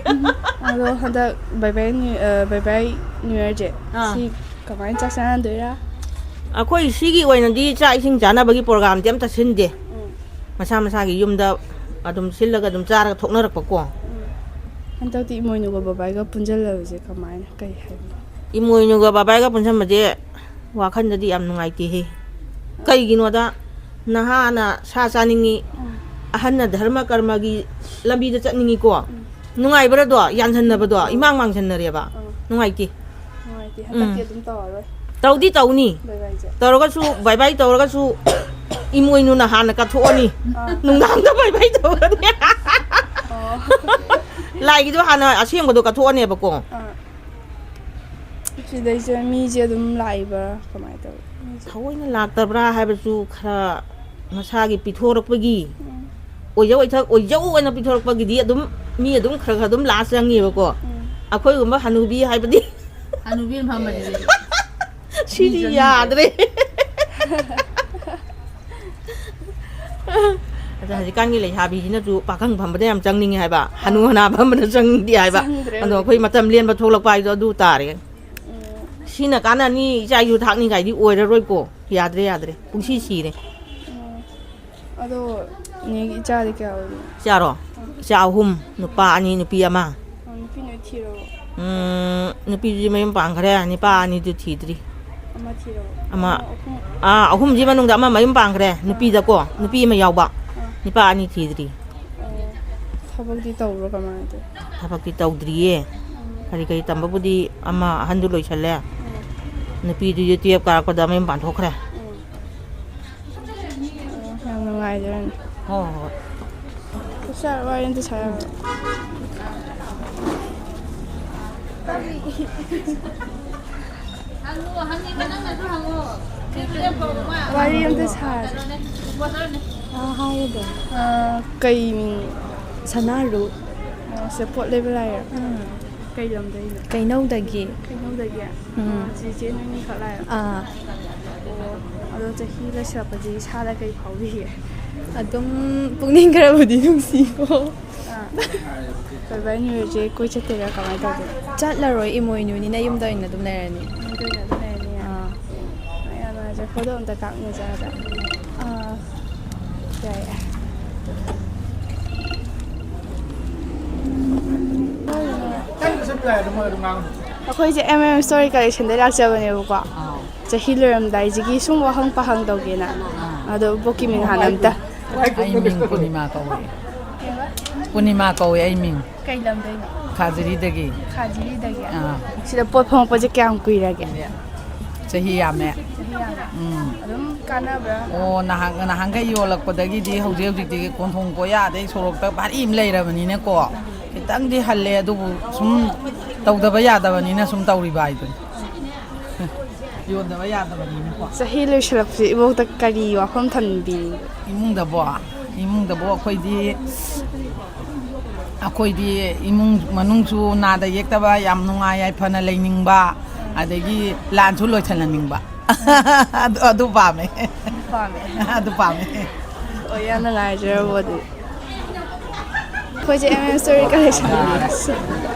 ꯑꯗꯣ ꯍꯟꯗꯛ ꯕꯥꯏ ꯕꯥꯏ ꯅ꯭ꯌꯨ-, ꯑ, ꯕꯥꯏ ꯕꯥꯏ ꯅ꯭ꯌꯨ ꯌꯔꯁꯦ, ꯑꯥ꯫ ꯁꯤ ꯀꯃꯥꯏꯅ ꯆꯥꯛ ꯆꯥꯟꯅꯗꯣꯏꯔꯥ? ꯑꯩꯈꯣꯏ ꯁꯤꯒꯤ ꯑꯣꯏꯅꯗꯤ ꯆꯥꯛ ꯏꯁꯤꯡ ꯆꯥꯅꯕꯒꯤ ꯄ꯭ꯔꯣꯒꯥꯝꯗꯤ ꯑꯝꯇ ꯁꯤꯟꯗꯦ꯫ ꯎꯝ꯫ ꯃꯁꯥ ꯃꯁꯥꯒꯤ ꯌꯨꯝꯗ ꯑꯗꯨꯝ ꯁꯤꯜꯂꯒ ꯑꯗꯨꯝ ꯆꯥꯔꯒ ꯊꯣꯛꯅꯔꯛꯄꯀꯣ꯫ ꯎꯝ꯫ ꯍꯟꯗꯛꯇꯤ ꯏꯃꯣꯏꯅꯨꯒ ꯕꯕꯥꯏꯒ ꯄꯨꯟꯁꯤꯜꯂꯕꯁꯦ ꯀꯃꯥꯏꯅ, ꯀꯩ ꯍꯥꯏꯕꯅꯣ? ꯏꯃꯣꯏꯅꯨꯒ ꯕꯕꯥꯏꯒ ꯄꯨꯟꯁꯤꯟꯕꯁꯦ ꯋꯥꯈꯜꯗꯗꯤ ꯌꯥꯝ ꯅꯨꯡꯉꯥꯏꯇꯦꯍꯦ꯫ ꯀꯩꯒꯤꯅꯣꯗ, ꯅꯍꯥꯅ ꯁꯥ ꯆꯥꯅꯤꯡꯉꯤ, ꯎꯝ꯫ ꯑꯍꯟꯅ ꯙꯔꯃ ꯀꯔꯃꯒꯤ ꯂꯝꯕꯤꯗ ꯆꯠꯅꯤꯡꯉꯤꯀꯣ꯫ ꯎꯝ꯫ ꯅꯨꯡꯉꯥꯏꯕ꯭ꯔꯗꯣ? ꯌꯥꯟꯁꯟꯅꯕꯗꯣ, ꯎꯝ꯫ ꯏꯃꯥꯡ ꯃꯥꯡꯁꯟꯅꯔꯦꯕ꯫ ꯎꯝ꯫ ꯅꯨꯡꯉꯥꯏꯇꯦ꯫ ꯅꯨꯡꯉꯥꯏꯇꯦ꯫ ꯍꯟꯗꯛꯇꯤ ꯎꯝ꯫ ꯑꯗꯨꯝ ꯇꯧꯔꯔꯣꯏ꯫ ꯇꯧꯗꯤ ꯇꯧꯅꯤ꯫ ꯕꯥꯏ ꯕꯥꯏꯁꯦ꯫ ꯇꯧꯔꯒꯁꯨ, ꯕꯥꯏ ꯕꯥꯏ ꯇꯧꯔꯒꯁꯨ, ꯏꯃꯣꯏꯅꯨꯅ ꯍꯥꯟꯅ ꯀꯠꯊꯣꯛꯑꯅꯤ꯫ ꯑꯥ꯫ ꯅꯨꯡꯗꯥꯡꯗ ꯕꯥꯏ ꯕꯥꯏ ꯇꯧꯔꯅꯤ꯫ ꯑꯣ꯫ ꯂꯥꯏꯒꯤꯗꯣ ꯍꯥꯟꯅ ꯑꯁꯦꯡꯕꯗꯣ ꯀꯠꯊꯣꯛꯑꯅꯦꯕꯀꯣ꯫ ꯑꯥ꯫ ꯁꯤꯗꯩꯁꯦ ꯃꯤꯁꯦ ꯑꯗꯨꯝ ꯂꯥꯛꯏꯕ꯭ꯔꯥ? ꯀꯃꯥꯏꯅ ꯇꯧꯏ? ꯃꯤꯁꯦ ꯊꯑꯣꯏꯅ ꯂꯥꯛꯇꯕ꯭ꯔꯥ ꯍꯥꯏꯕꯁꯨ ꯈꯔ ꯃꯁꯥꯒꯤ ꯄꯤꯊꯣꯔꯛꯄꯒꯤ ꯑꯣꯏꯖꯧ ꯑꯣꯏꯊꯛ ꯑꯣꯏꯖꯧ ꯑꯣꯏꯅ ꯄꯤꯊꯣꯔꯛꯄꯒꯤꯗꯤ ꯑꯗꯨꯝ ꯃꯤ ꯑꯗꯨꯝ ꯈꯔ ꯈꯔ ꯑꯗꯨꯝ ꯂꯥꯁ ꯆꯪꯉꯦꯕꯀꯣ꯫ ꯑꯩꯈꯣꯏꯒꯨꯝꯕ ꯍꯅꯨꯕꯤ ꯍꯥꯏꯕꯗꯤ ꯍꯅꯨꯕꯤꯅ ꯐꯝꯕꯗꯨꯗꯤ ꯁꯤꯗꯤ ꯌꯥꯗ꯭ꯔꯦ꯫ ꯑꯗ ꯍꯧꯖꯤꯛꯀꯥꯟꯒꯤ ꯂꯩꯁꯥꯕꯤꯁꯤꯅꯁꯨ ꯄꯥꯈꯪ ꯐꯝꯕꯗ ꯌꯥꯝ ꯆꯪꯅꯤꯡꯉꯦ ꯍꯥꯏꯕ, ꯍꯅꯨ ꯍꯅꯥ ꯐꯝꯕꯗ ꯆꯪꯗꯦ ꯍꯥꯏꯕ꯫ ꯆꯪꯗ꯭ꯔꯦ ꯑꯗꯣ ꯍꯧꯖꯤꯛ꯫ ꯑꯩꯈꯣꯏ ꯃꯇꯝ ꯂꯦꯟꯕ ꯊꯣꯛꯂꯛꯄ ꯍꯥꯏꯗꯣ ꯑꯗꯨ ꯇꯥꯔꯦ꯫ ꯎꯝ꯫ ꯁꯤꯅ ꯀꯥꯟꯅꯅꯤ, ꯏꯆꯥ ꯏꯁꯨ ꯊꯥꯛꯅꯤꯡꯉꯥꯏꯗꯤ ꯑꯣꯏꯔꯔꯣꯏꯀꯣ꯫ ꯌꯥꯗ꯭ꯔꯦ, ꯌꯥꯗ꯭ꯔꯦ, ꯄꯨꯡꯁꯤ ꯁꯤꯔꯦ꯫ ꯎꯝ꯫ ꯑꯗꯣ ꯅꯦꯒꯤ ꯏꯆꯥꯗꯤ ꯀꯌꯥ ꯑꯣꯏꯔꯤꯅꯣ? ꯏꯆꯥꯔꯣ? ꯏꯆꯥ ꯑꯍꯨꯝ, ꯅꯨꯄꯥ ꯑꯅꯤ, ꯅꯨꯄꯤ ꯑꯃ꯫ ꯑꯣ, ꯅꯨꯄꯤ ꯅꯣꯏ ꯊꯤꯔꯕꯣ? ꯎꯝ, ꯅꯨꯄꯤꯗꯨꯗꯤ ꯃꯌꯨꯝ ꯄꯥꯟꯈ꯭ꯔꯦ, ꯅꯨꯄꯥ ꯑꯅꯤꯗꯨ ꯊꯤꯗ꯭ꯔꯤ꯫ ꯑꯃ ꯊꯤꯔꯕꯣ? ꯑꯃ꯫ ꯑꯣ, ꯑꯍꯨꯝ꯫ ꯑꯥ, ꯑꯍꯨꯝꯁꯤ ꯃꯅꯨꯡꯗ ꯑꯃ ꯃꯌꯨꯝ ꯄꯥꯟꯈ꯭ꯔꯦ, ꯅꯨꯄꯤꯗꯀꯣ, ꯅꯨꯄꯤ ꯑꯃ ꯌꯥꯎꯕ꯫ ꯑꯥ꯫ ꯅꯨꯄꯥ ꯑꯅꯤ ꯊꯤꯗ꯭ꯔꯤ꯫ ꯑꯣ, ꯊꯕꯛꯇꯤ ꯇꯧꯕ꯭ꯔꯣ, ꯀꯃꯥꯏꯅ ꯇꯧꯋꯤ? ꯊꯕꯛꯇꯤ ꯇꯧꯗ꯭ꯔꯤꯌꯦ꯫ ꯎꯝ꯫ ꯀꯔꯤ ꯀꯔꯤ ꯇꯝꯕꯕꯨꯗꯤ ꯑꯃ ꯑꯍꯟꯗꯨ ꯂꯣꯏꯁꯜꯂꯦ꯫ ꯎꯝ꯫ ꯅꯨꯄꯤꯗꯨꯗꯤ ꯇꯨꯌꯦꯜꯞ ꯀꯥꯔꯛꯄꯗ ꯃꯌꯨꯝ ꯄꯥꯟꯊꯣꯛꯈ꯭ꯔꯦ꯫ ꯎꯝ꯫ ꯑꯣ, ꯌꯥꯝ ꯅꯨꯡꯉꯥꯏꯖꯔꯦ꯫ ꯍꯣꯏ, ꯍꯣꯏ, ꯍꯣꯏ꯫ ꯁꯥꯔ, ꯋꯥꯔꯤ ꯑꯝꯇ ꯁꯥꯔꯛꯑꯣ꯫ ꯍꯪꯉꯣ, ꯍꯪꯅꯤꯡꯕ ꯅꯪꯅꯁꯨ ꯍꯪꯉꯣ꯫ ꯋꯥꯔꯤ ꯑꯝꯇ ꯁꯥꯁꯦ꯫ ꯑꯥ, ꯍꯥꯏꯌꯨꯗ꯫ ꯑꯥ, ꯀꯩ ꯃꯤꯡ? ꯁꯅꯥꯔꯨ꯫ ꯑꯣ, ꯁꯤꯗ ꯄꯣꯠ ꯂꯩꯕ ꯂꯥꯛꯏꯔꯣ? ꯑꯥ꯫ ꯀꯩ ꯂꯝꯗꯩꯅꯣ? ꯀꯩꯅꯧꯗꯒꯤ꯫ ꯀꯩꯅꯧꯗꯒꯤ? ꯎꯝ꯫ ꯑꯣ, ꯆꯤꯆꯦ ꯅꯣꯏꯅꯤꯈꯛ ꯂꯥꯛꯏꯔꯣ? ꯑꯥ꯫ ꯑꯣ, ꯑꯗꯣ ꯆꯍꯤ ꯂꯣꯏꯁꯤꯜꯂꯛꯄꯁꯦ ꯏꯁꯥꯗ ꯀꯩ ꯐꯥꯎꯕꯤꯒꯦ? ꯑꯗꯨꯝ ꯄꯨꯛꯅꯤꯡ ꯈꯔꯕꯨꯗꯤ ꯅꯨꯡꯁꯤꯀꯣ꯫ ꯑꯥ꯫ ꯀꯩꯕꯥ ꯅ꯭ꯌꯨ ꯌꯔꯁꯦ ꯀꯣꯏ ꯆꯠꯇꯣꯏꯔꯥ, ꯀꯃꯥꯏꯅ ꯇꯧꯗꯣꯏꯅꯣ? ꯆꯠꯂꯔꯣꯏ, ꯏꯃꯣꯏꯅꯨꯅꯤꯅ ꯌꯨꯝꯗ ꯑꯣꯏꯅ ꯑꯗꯨꯝ ꯂꯩꯔꯅꯤ꯫ ꯌꯨꯝꯗ ꯑꯣꯏꯅ ꯑꯗꯨꯝ ꯂꯩꯔꯅꯤ? ꯑꯥ꯫ ꯌꯥꯝ ꯅꯨꯡꯉꯥꯏꯖꯔꯦ꯫ ꯐꯣꯇꯣ ꯑꯝꯇ ꯀꯥꯞꯅꯖꯦ ꯍꯥꯏꯕ꯫ ꯑꯥ꯫ ꯌꯥꯏꯌꯦ꯫ ꯑꯩꯈꯣꯏꯁꯦ ꯑꯦꯝ ꯑꯦꯝ ꯁ꯭ꯇꯣꯔꯤ ꯀꯂꯦꯛꯁꯟꯗꯩ ꯂꯥꯛꯆꯕꯅꯦꯕꯀꯣ꯫ ꯑꯥ꯫ ꯆꯍꯤ ꯂꯣꯏꯔꯝꯗꯥꯏꯁꯤꯒꯤ ꯁꯨꯝ ꯋꯥꯍꯪ ꯄꯥꯍꯪ ꯇꯧꯒꯦꯅ꯫ ꯑꯥ꯫ ꯑꯗꯣ ꯕꯣꯛꯀꯤ ꯃꯤꯡ ꯍꯥꯟꯅ ꯑꯝꯇ꯫ ꯑꯩ ꯃꯤꯡ ꯄꯨꯔꯅꯤꯃꯥ ꯀꯧꯋꯦ꯫ ꯀꯩꯕ? ꯄꯨꯔꯅꯤꯃꯥ ꯀꯧꯋꯦ ꯑꯩ ꯃꯤꯡ꯫ ꯀꯩ ꯂꯝꯗꯩꯅꯣ? ꯈꯥꯖꯤꯔꯤꯗꯒꯤ꯫ ꯈꯥꯖꯤꯔꯤꯗꯒꯤ? ꯑꯥ꯫ ꯁꯤꯗ ꯄꯣꯠ ꯐꯪꯉꯛꯄꯁꯦ ꯀꯌꯥꯝ ꯀꯨꯏꯔꯒꯦ? ꯆꯍꯤ ꯌꯥꯝꯃꯦ꯫ ꯆꯍꯤ ꯌꯥꯝꯃꯦ? ꯎꯝ꯫ ꯑꯗꯨꯝ ꯀꯥꯟꯅꯕ꯭ꯔꯥ? ꯑꯣ, ꯅꯍꯥꯟ, ꯅꯍꯥꯟꯈꯩ ꯌꯣꯜꯂꯛꯄꯗꯒꯤꯗꯤ ꯍꯧꯖꯤꯛ ꯍꯧꯖꯤꯛꯇꯤ ꯀꯣꯟꯊꯣꯡ ꯀꯣꯌꯥꯗꯩ ꯁꯣꯔꯣꯛꯇ ꯚꯥꯔꯤ ꯑꯃ ꯂꯩꯔꯕꯅꯤꯅꯀꯣ, ꯈꯤꯇꯪꯗꯤ ꯍꯜꯂꯦ, ꯑꯗꯨꯕꯨ ꯁꯨꯝ ꯇꯧꯗꯕ ꯌꯥꯗꯕꯅꯤꯅ ꯁꯨꯝ ꯇꯧꯔꯤꯕ ꯍꯥꯏꯗꯨꯅꯤ꯫ ꯌꯣꯟꯗꯕ ꯌꯥꯗꯕꯅꯤꯅꯀꯣ꯫ ꯆꯍꯤ ꯂꯣꯏꯁꯤꯜꯂꯛꯄꯁꯦ ꯏꯕꯣꯛꯇ ꯀꯔꯤ ꯋꯥꯐꯝ ꯊꯝꯕꯤꯅꯤꯡꯕ? ꯏꯃꯨꯡꯗꯕꯣ? ꯏꯃꯨꯡꯗꯕꯣ ꯑꯩꯈꯣꯏꯗꯤ, ꯑꯩꯈꯣꯏꯗꯤ ꯏꯃꯨꯡ ꯃꯅꯨꯡꯁꯨ ꯅꯥꯗ ꯌꯦꯛꯇꯕ, ꯌꯥꯝ ꯅꯨꯡꯉꯥꯏ ꯌꯥꯏꯐꯅ ꯂꯩꯅꯤꯡꯕ, ꯑꯗꯒꯤ ꯂꯥꯟꯁꯨ ꯂꯣꯏꯁꯤꯜꯍꯟꯅꯤꯡꯕ꯫ ꯑꯗꯨ, ꯑꯗꯨ ꯄꯥꯝꯃꯦ꯫ ꯄꯥꯝꯃꯦ꯫ ꯑꯗꯨ ꯄꯥꯝꯃꯦ꯫ ꯑꯣ, ꯌꯥꯝ ꯅꯨꯡꯉꯥꯏꯖꯔꯕꯣ ꯑꯗꯨꯗꯤ꯫ ꯑꯩꯈꯣꯏꯁꯦ M M Story Collection꯫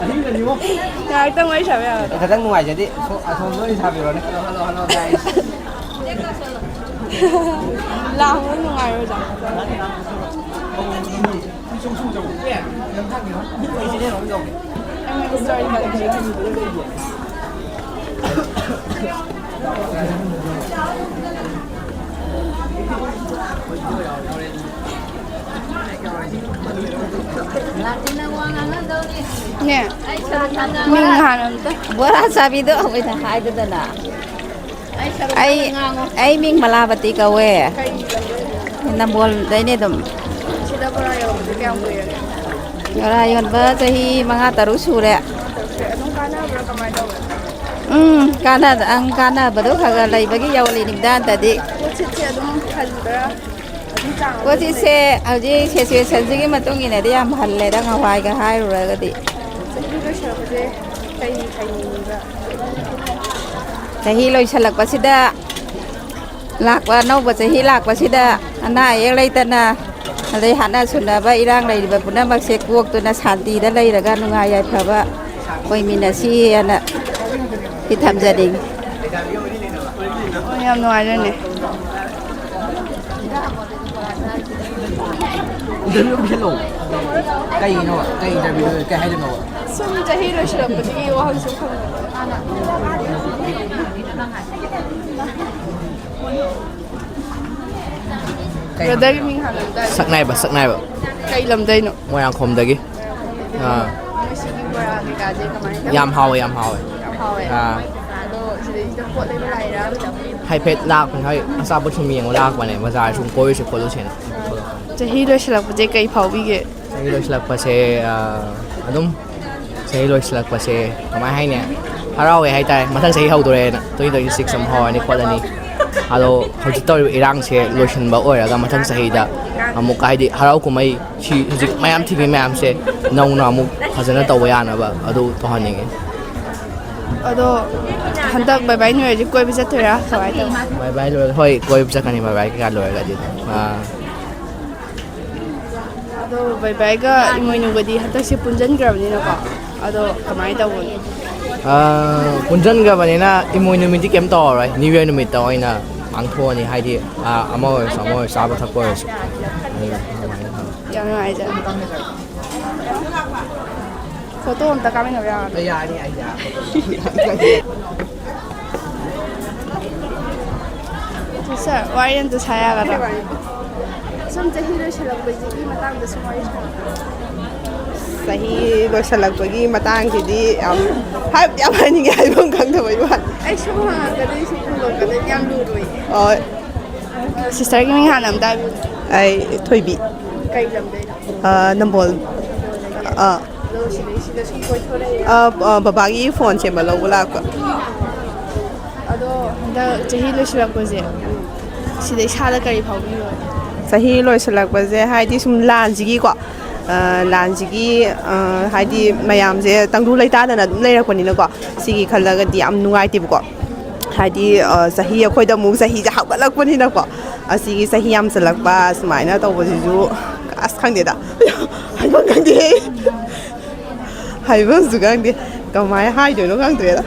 ꯉꯥꯏꯍꯥꯛꯇꯪ ꯋꯥꯔꯤ ꯁꯥꯕ ꯌꯥꯒꯗ꯭ꯔꯥ? ꯈꯤꯇꯪ ꯅꯨꯡꯉꯥꯏꯖꯗꯦ꯫ ꯁꯣ-, ꯑꯁꯣꯝꯗ ꯑꯣꯏꯅ ꯁꯥꯕꯤꯔꯣꯅꯦ꯫ Hello, hello, hello, guys. ꯂꯥꯡꯕ ꯅꯨꯡꯉꯥꯏꯔꯣꯏꯗ꯭ꯔꯥ? M M Story Collection꯫ ꯅꯦ, ꯃꯤꯡ ꯍꯥꯟꯅ ꯑꯝꯇ꯫ ꯕꯣꯔꯥ ꯆꯥꯕꯤꯗꯣ ꯑꯩꯈꯣꯏꯅ ꯍꯥꯏꯗꯗꯅ꯫ ꯑꯩ, ꯑꯩ ꯃꯤꯡ ꯃꯂꯥꯕꯇꯤ ꯀꯧꯋꯦ꯫ ꯅꯝꯕꯣꯜꯗꯩꯅꯦ ꯑꯗꯨꯝ꯫ ꯁꯤꯗ ꯕꯣꯔꯥ ꯌꯣꯟꯕꯁꯦ ꯀꯌꯥꯝ ꯀꯨꯏꯔꯒꯦ? ꯕꯣꯔꯥ ꯌꯣꯟꯕ ꯆꯍꯤ ꯃꯉꯥ ꯇꯔꯨꯛ ꯁꯨꯔꯦ꯫ ꯑꯗꯨꯝ ꯀꯥꯟꯅꯕ꯭ꯔꯥ, ꯀꯃꯥꯏꯅ ꯇꯧꯒꯦ? ꯎꯝ, ꯀꯥꯟꯅ-, ꯑꯪ, ꯀꯥꯟꯅꯕꯗꯣ ꯈꯔ ꯈꯔ ꯂꯩꯕꯒꯤ ꯌꯧꯔꯤꯅꯤꯗꯥ ꯅꯠꯇꯗꯤ꯫ ꯄꯣꯠꯁꯤꯠꯁꯦ ꯑꯗꯨꯝ ꯍꯟꯕ꯭ꯔꯥ? ꯑꯗꯨꯝ ꯆꯥꯡ ꯑꯃꯗ ꯑꯗꯨꯝ ꯄꯣꯠꯁꯤꯠꯁꯦ ꯍꯧꯖꯤꯛ situationꯁꯤꯒꯤ ꯃꯇꯨꯡ ꯏꯟꯅꯗꯤ ꯌꯥꯝ ꯍꯜꯂꯦꯗ, ꯅꯍꯥꯟꯋꯥꯏꯒ ꯍꯥꯏꯔꯨꯔꯒꯗꯤ꯫ ꯂꯩꯕ꯭ꯔꯥ? ꯆꯍꯤ ꯂꯣꯏꯁꯤꯜꯂꯛꯄꯁꯦ ꯀꯩ ꯍꯥꯏꯅꯤꯡꯕ? ꯆꯍꯤ ꯂꯣꯏꯁꯤꯜꯂꯛꯄꯁꯤꯗ, ꯂꯥꯛꯄ ꯑꯅꯧꯕ ꯆꯍꯤ ꯂꯥꯛꯄꯁꯤꯗ ꯑꯅꯥ ꯑꯌꯦꯛ ꯂꯩꯇꯅ, ꯑꯗꯩ ꯍꯥꯠꯅ ꯁꯨꯅꯕ ꯏꯔꯥꯡ ꯂꯩꯔꯤꯕ ꯄꯨꯝꯅꯃꯛꯁꯦ ꯀꯣꯛꯇꯨꯅ ꯁꯥꯟꯇꯤꯗ ꯂꯩꯔꯒ ꯅꯨꯡꯉꯥꯏ ꯌꯥꯏꯐꯕ ꯑꯣꯏꯃꯤꯟꯅꯁꯤ ꯍꯥꯏꯅ ꯁꯤ ꯊꯝꯖꯅꯤꯡꯉꯤ꯫ ꯑꯣ, ꯌꯥꯝ ꯅꯨꯡꯉꯥꯏꯖꯔꯦ꯫ Interview ꯑꯃ ꯄꯤꯁꯜꯂꯛꯑꯣ꯫ ꯀꯩꯅꯣ? ꯀꯩ interview? ꯀꯩ ꯍꯥꯏꯗꯣꯏꯅꯣ? ꯁꯨꯝ ꯆꯍꯤ ꯂꯣꯏꯁꯤꯜꯂꯛꯄꯗꯨꯒꯤ ꯋꯥꯍꯪ ꯁꯨꯝ ꯈꯪꯅꯤꯡꯕ꯫ ꯀꯩ Brotherꯒꯤ ꯃꯤꯡ ꯍꯥꯟꯅ ꯑꯝꯇ ꯍꯥꯏꯕꯤꯌꯨ꯫ ꯁꯛꯅꯥꯏꯕ, ꯁꯛꯅꯥꯏꯕ꯫ ꯀꯩ ꯂꯝꯗꯩꯅꯣ? ꯃꯣꯏꯔꯥꯡꯈꯣꯝꯗꯒꯤ꯫ ꯑꯥ, ꯃꯣꯏ ꯁꯤꯒꯤ ꯕꯣꯔꯥ ꯀꯩꯀꯥꯁꯦ ꯀꯃꯥꯏꯅ ꯇꯧꯒꯦ? ꯌꯥꯝ ꯍꯥꯎꯋꯦ, ꯌꯥꯝ ꯍꯥꯎꯋꯦ꯫ ꯌꯥꯝ ꯍꯥꯎꯋꯦ꯫ ꯑꯥ, ꯑꯗꯣ ꯁꯤꯗꯩꯁꯤꯗ ꯄꯣꯠ ꯂꯩꯕ ꯂꯥꯛꯏꯔꯥ? ꯍꯥꯏꯐꯦꯠ ꯂꯥꯛꯄꯅꯦ, ꯍꯣꯏ, ꯑꯆꯥꯄꯣꯠ ꯁꯨꯝ ꯌꯦꯡꯕ ꯂꯥꯛꯄꯅꯦ, ꯕꯖꯥꯔ ꯁꯨꯝ ꯀꯣꯏꯔꯨꯁꯦ ꯈꯣꯠꯂꯨꯁꯦꯅ꯫ ꯆꯍꯤ ꯂꯣꯏꯁꯤꯜꯂꯛꯄꯁꯦ ꯀꯩ ꯐꯥꯎꯕꯤꯒꯦ? ꯆꯍꯤ ꯂꯣꯏꯁꯤꯜꯂꯛꯄꯁꯦ, ꯑꯥ, ꯑꯗꯨꯝ ꯆꯍꯤ ꯂꯣꯏꯁꯤꯜꯂꯛꯄꯁꯦ ꯀꯃꯥꯏ ꯍꯥꯏꯅꯤ? ꯍꯔꯥꯎꯋꯦ ꯍꯥꯏꯇꯥꯔꯦ, ꯃꯊꯪ ꯆꯍꯤ ꯍꯧꯗꯣꯔꯦꯅ, twenty twenty six ꯑꯃꯨꯛ ꯍꯧꯔꯅꯤ ꯈꯣꯠꯂꯅꯤ꯫ ꯑꯗꯣ ꯍꯧꯖꯤꯛ ꯇꯧꯔꯤꯕ ꯏꯔꯥꯡꯁꯦ ꯂꯣꯏꯁꯤꯟꯕ ꯑꯣꯏꯔꯒ ꯃꯊꯪ ꯆꯍꯤꯗ ꯑꯃꯨꯛ, ꯍꯥꯏꯗꯤ, ꯍꯔꯥꯎ ꯀꯨꯝꯍꯩ ꯁꯤ ꯍꯧꯖꯤꯛ ꯃꯌꯥꯝ ꯊꯤꯡꯉꯤ ꯃꯌꯥꯝꯁꯦ ꯅꯧꯅ ꯑꯃꯨꯛ ꯐꯖꯅ ꯇꯧꯕ ꯌꯥꯅꯕ ꯑꯗꯨ ꯇꯧꯍꯟꯅꯤꯡꯉꯤ꯫ ꯑꯗꯣ ꯍꯟꯗꯛ ꯕꯥꯏ ꯕꯥꯏ ꯅꯣꯏ ꯍꯧꯖꯤꯛ ꯀꯣꯏꯕ ꯆꯠꯇꯣꯏꯔꯥ, ꯀꯃꯥꯏꯅ ꯇꯧꯕ? ꯕꯥꯏ ꯕꯥꯏ ꯂꯣꯏꯔꯒ, ꯍꯣꯏ, ꯀꯣꯏꯕ ꯆꯠꯀꯅꯤ ꯕꯥꯏ ꯕꯥꯏ ꯀꯩꯀꯥ ꯂꯣꯏꯔꯒꯗꯤ ꯑꯗꯨꯝ꯫ ꯑꯥ꯫ ꯑꯗꯣ ꯕꯥꯏ ꯕꯥꯏꯒ ꯏꯃꯣꯏꯅꯨꯒꯗꯤ ꯍꯟꯗꯛꯁꯦ ꯄꯨꯟꯁꯤꯟꯈ꯭ꯔꯕꯅꯤꯅꯀꯣ, ꯑꯗꯣ ꯀꯃꯥꯏꯅ ꯇꯧꯕꯅꯣ? ꯑꯥ, ꯄꯨꯟꯁꯤꯟꯈ꯭ꯔꯕꯅꯤꯅ ꯏꯃꯣꯏꯅꯨ ꯅꯨꯃꯤꯠꯇꯤ ꯀꯩꯝ ꯇꯧꯔꯔꯣꯏ, ꯅ꯭ꯌꯨ ꯌꯔ ꯅꯨꯃꯤꯠꯇ ꯑꯣꯏꯅ ꯄꯥꯡꯊꯣꯛꯑꯅꯤ, ꯍꯥꯏꯗꯤ, ꯑꯥ, ꯑꯃ ꯑꯣꯏꯔꯁꯨ ꯑꯃ ꯑꯣꯏꯔꯁꯨ ꯆꯥꯕ ꯊꯛꯄ ꯑꯣꯏꯔꯁꯨ꯫ ꯌꯥꯝ ꯅꯨꯡꯉꯥꯏꯖꯔꯦ꯫ ꯐꯣꯇꯣ ꯑꯝꯇ ꯀꯥꯞꯃꯤꯟꯅꯕ ꯌꯥꯒꯗ꯭ꯔꯥ? ꯌꯥꯅꯤ, ꯑꯩ ꯌꯥ-, ꯁꯥꯔ, ꯋꯥꯔꯤ ꯑꯝꯇ ꯁꯥ ꯌꯥꯒꯗ꯭ꯔꯥ? ꯁꯨꯝ ꯆꯍꯤ ꯂꯣꯏꯁꯤꯜꯂꯛꯄꯁꯤꯒꯤ ꯃꯇꯥꯡꯗ ꯁꯨꯝ ꯋꯥꯔꯤ ꯁꯥꯟꯅꯕ꯫ ꯆꯍꯤ ꯂꯣꯏꯁꯤꯜꯂꯛꯄꯒꯤ ꯃꯇꯥꯡꯁꯤꯗꯤ ꯌꯥꯝ ꯍꯥꯏꯕꯗꯤ ꯌꯥꯝ ꯍꯥꯏꯅꯤꯡꯉꯦ, ꯍꯥꯏꯐꯝ ꯈꯪꯗꯕꯒꯤ ꯋꯥꯅꯤ꯫ ꯑꯩ ꯁꯨꯝ ꯍꯪꯉꯛꯀꯗꯣꯏ, ꯁꯨꯝ ꯈꯨꯝꯃꯛꯀꯗꯣꯏ ꯌꯥꯝ ꯂꯨꯗꯣꯏꯅꯦ꯫ ꯍꯣꯏ꯫ ꯁꯤꯁꯇꯔꯒꯤ ꯃꯤꯡ ꯍꯥꯟꯅ ꯑꯝꯇ ꯍꯥꯏꯕꯤꯌꯨ꯫ ꯑꯩ ꯊꯣꯏꯕꯤ꯫ ꯀꯩ ꯂꯝꯗꯩꯅꯣ? ꯑ, ꯅꯝꯕꯣꯜ꯫ ꯅꯝꯕꯣꯜꯗꯒꯤ? ꯑꯥ꯫ ꯑꯗꯣ ꯁꯤꯗꯩ, ꯁꯤꯗ ꯁꯨꯝ ꯀꯣꯏꯊꯣꯔꯛꯏꯔꯥ? ꯑ, ꯑ, ꯕꯕꯥꯒꯤ ꯐꯣꯟ ꯁꯦꯝꯕ ꯂꯧꯕ ꯂꯥꯛꯄ꯫ ꯑꯗꯣ ꯍꯟꯗꯛ ꯆꯍꯤ ꯂꯣꯏꯁꯤꯜꯂꯛꯄꯁꯦ, ꯁꯤꯗ ꯏꯁꯥꯗ ꯀꯔꯤ ꯐꯥꯎꯕꯤꯕ? ꯆꯍꯤ ꯂꯣꯏꯁꯤꯜꯂꯛꯄꯁꯦ ꯍꯥꯏꯗꯤ ꯁꯨꯝ ꯂꯥꯟꯁꯤꯒꯤꯀꯣ, ꯑ, ꯂꯥꯟꯁꯤꯒꯤ, ꯑ, ꯍꯥꯏꯗꯤ ꯃꯌꯥꯝꯁꯦ ꯇꯪꯗꯨ ꯂꯩꯇꯥꯗꯅ ꯑꯗꯨꯝ ꯂꯩꯔꯛꯄꯅꯤꯅꯀꯣ, ꯁꯤꯒꯤ ꯈꯜꯂꯒꯗꯤ ꯌꯥꯝ ꯅꯨꯡꯉꯥꯏꯇꯦꯕꯀꯣ꯫ ꯍꯥꯏꯗꯤ, ꯑ, ꯆꯍꯤ ꯑꯩꯈꯣꯏꯗ ꯑꯃꯨꯛ ꯆꯍꯤꯁꯦ ꯍꯥꯞꯒꯠꯂꯛꯄꯅꯤꯅꯀꯣ, ꯑꯁꯤꯒꯤ ꯆꯍꯤ ꯌꯥꯝꯁꯤꯜꯂꯛꯄ ꯁꯨꯃꯥꯏꯅ ꯇꯧꯕꯁꯤꯁꯨ, ꯑꯁ, ꯈꯪꯗꯦꯗ꯫ ꯍꯥꯏꯐꯝ ꯈꯪꯗꯦ꯫ ꯍꯥꯏꯐꯝꯁꯨ ꯈꯪꯗꯦ꯫ ꯀꯃꯥꯏꯅ ꯍꯥꯏꯗꯣꯏꯅꯣ ꯈꯪꯗ꯭ꯔꯦꯗ꯫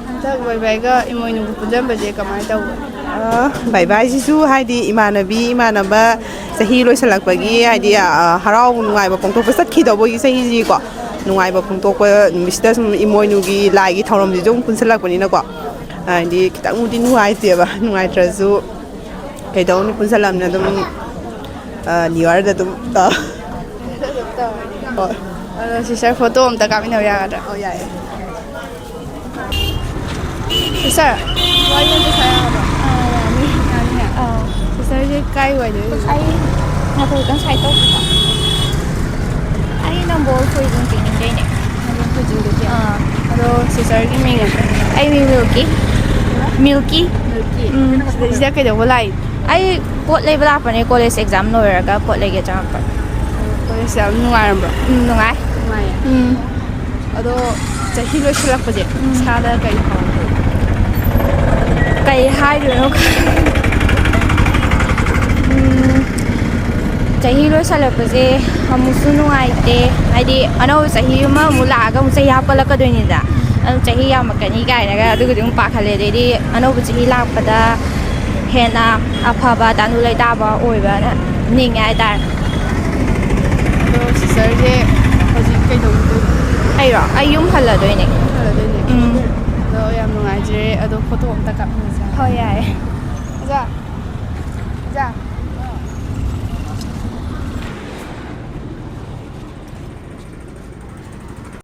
ꯍꯟꯗꯛ ꯕꯥꯏ ꯕꯥꯏꯒ ꯏꯃꯣꯏꯅꯨꯒ ꯄꯨꯟꯁꯤꯟꯕꯁꯦ ꯀꯃꯥꯏꯅ ꯇꯧꯕ? ꯑ, ꯕꯥꯏ ꯕꯥꯏꯁꯤꯁꯨ ꯍꯥꯏꯗꯤ ꯏꯃꯥꯟꯅꯕꯤ, ꯏꯃꯥꯟꯅꯕ ꯆꯍꯤ ꯂꯣꯏꯁꯤꯜꯂꯛꯄꯒꯤ ꯍꯥꯏꯗꯤ, ꯑ, ꯍꯔꯥꯎꯕ ꯅꯨꯡꯉꯥꯏꯕ ꯐꯣꯡꯗꯣꯛꯄ ꯆꯠꯈꯤꯗꯧꯕꯒꯤ ꯆꯍꯤꯁꯤꯀꯣ, ꯅꯨꯡꯉꯥꯏꯕ ꯐꯣꯡꯗꯣꯛꯄ ꯅꯨꯃꯤꯠꯁꯤꯗ ꯁꯨꯝ ꯏꯃꯣꯏꯅꯨꯒꯤ ꯂꯥꯏꯒꯤ ꯊꯧꯔꯝꯁꯤꯁꯨ ꯑꯃꯨꯛ ꯄꯨꯟꯁꯤꯜꯂꯛꯄꯅꯤꯅꯀꯣ, ꯍꯥꯏꯗꯤ ꯈꯤꯇꯪꯕꯨꯗꯤ ꯅꯨꯡꯉꯥꯏꯇꯦꯕ꯫ ꯅꯨꯡꯉꯥꯏꯇ꯭ꯔꯁꯨ ꯀꯩꯗꯧꯅꯤ, ꯄꯨꯟꯁꯤꯜꯂꯝꯅꯤꯅ ꯑꯗꯨꯝ, ꯑ, ꯅ꯭ꯌꯨ ꯌꯔꯗ ꯑꯗꯨꯝ ꯇꯧ-, ꯍꯣꯏ꯫ ꯑꯗꯣ ꯁꯤꯁꯇꯔ ꯐꯣꯇꯣ ꯑꯝꯇ ꯀꯥꯞꯃꯤꯟꯅꯕ ꯌꯥꯒꯗ꯭ꯔꯥ? ꯑꯣ, ꯌꯥꯏꯌꯦ꯫ ꯁꯤꯁꯇꯔ, ꯋꯥꯔꯤ ꯑꯝꯇ ꯁꯥ ꯌꯥꯒꯗ꯭ꯔꯥ? ꯑꯥ, ꯌꯥꯅꯤ꯫ ꯌꯥꯅꯤꯌꯦ? ꯑꯥ꯫ ꯁꯤꯁꯇꯔꯁꯦ ꯀꯥꯏ ꯋꯥꯏꯗꯩ ꯑꯣꯏꯗꯣꯏꯅꯣ? ꯑꯩ ꯉꯥꯏꯈꯣ, ꯈꯤꯇꯪ ꯁꯥꯏꯠ ꯇꯧꯁꯤꯀꯣ꯫ ꯑꯩ ꯅꯝꯕꯣꯜ ꯈꯣꯏꯔꯨꯝ ꯄꯤꯅꯤꯡꯗꯩꯅꯦ꯫ ꯀꯣꯆꯤꯡꯗꯒꯤ? ꯑꯥ꯫ ꯑꯗꯣ ꯁꯤꯁꯇꯔꯒꯤ ꯃꯤꯡ ꯑꯝꯇ? ꯑꯩ ꯃꯤꯡ ꯃꯤꯜꯀꯤ꯫ ꯃꯤꯜꯀꯤ꯫ ꯃꯤꯜꯀꯤ? ꯎꯝ꯫ ꯁꯤꯗꯩꯁꯤꯗ ꯀꯩꯗꯧꯕ ꯂꯥꯛꯏ? ꯑꯩ ꯄꯣꯠ ꯂꯩꯕ ꯂꯥꯛꯄꯅꯦ, ꯀꯣꯂꯦꯖ ꯑꯦꯛꯖꯥꯝ ꯂꯣꯏꯔꯒ ꯄꯣꯠ ꯂꯩꯒꯦ ꯆꯪꯉꯛꯄ꯫ ꯀꯣꯂꯦꯖ ꯌꯥꯝ ꯅꯨꯡꯉꯥꯏꯔꯝꯕ꯭ꯔꯣ? ꯎꯝ, ꯅꯨꯡꯉꯥꯏ꯫ ꯅꯨꯡꯉꯥꯏꯌꯦ? ꯎꯝ꯫ ꯑꯗꯣ ꯆꯍꯤ ꯂꯣꯏꯁꯤꯜꯂꯛꯄꯁꯦ ꯎꯝ꯫ ꯏꯁꯥꯗ ꯀꯔꯤ ꯐꯥꯎꯒꯦ? ꯀꯩ ꯍꯥꯏꯗꯣꯏꯅꯣ ꯈꯪ-, ꯎꯝ, ꯆꯍꯤ ꯂꯣꯏꯁꯜꯂꯛꯄꯁꯦ ꯑꯃꯨꯛꯁꯨ ꯅꯨꯡꯉꯥꯏꯇꯦ, ꯍꯥꯏꯗꯤ ꯑꯅꯧꯕ ꯆꯍꯤ ꯑꯃ ꯑꯃꯨꯛ ꯂꯥꯛꯑꯒ ꯑꯃꯨꯛ ꯆꯍꯤ ꯍꯥꯞꯀꯠꯂꯛꯀꯗꯣꯏꯅꯤꯗ, ꯑꯗꯨꯝ ꯆꯍꯤ ꯌꯥꯝꯃꯛꯀꯅꯤ ꯀꯥꯏꯅꯒ ꯑꯗꯨꯒꯤꯗꯤ ꯑꯃꯨꯛ ꯄꯥꯈꯠꯂꯦ꯫ ꯑꯗꯩꯗꯤ ꯑꯅꯧꯕ ꯆꯍꯤ ꯂꯥꯛꯄꯗ ꯍꯦꯟꯅ ꯑꯐꯕ ꯇꯥꯅꯨ ꯂꯩꯇꯥꯕ ꯑꯣꯏꯕꯅ ꯅꯤꯡꯉꯦ ꯍꯥꯏꯇꯥꯔꯦ꯫ ꯑꯗꯣ ꯁꯤꯁꯇꯔꯁꯦ ꯍꯧꯖꯤꯛ ꯀꯩꯗꯧꯗꯣꯏꯅꯣ? ꯑꯩꯔꯣ? ꯑꯩ ꯌꯨꯝ ꯍꯜꯂꯗꯣꯏꯅꯦ꯫ ꯍꯜꯂꯗꯣꯏꯅꯦ? ꯎꯝ꯫ ꯑꯗꯣ ꯌꯥꯝ ꯅꯨꯡꯉꯥꯏꯖꯔꯦ꯫ ꯑꯗꯣ ꯐꯣꯇꯣ ꯑꯝꯇ ꯀꯥꯞꯃꯤꯟꯅꯁꯦ꯫ ꯍꯣꯏ, ꯌꯥꯏꯌꯦ꯫ ꯑꯣꯖꯥ꯫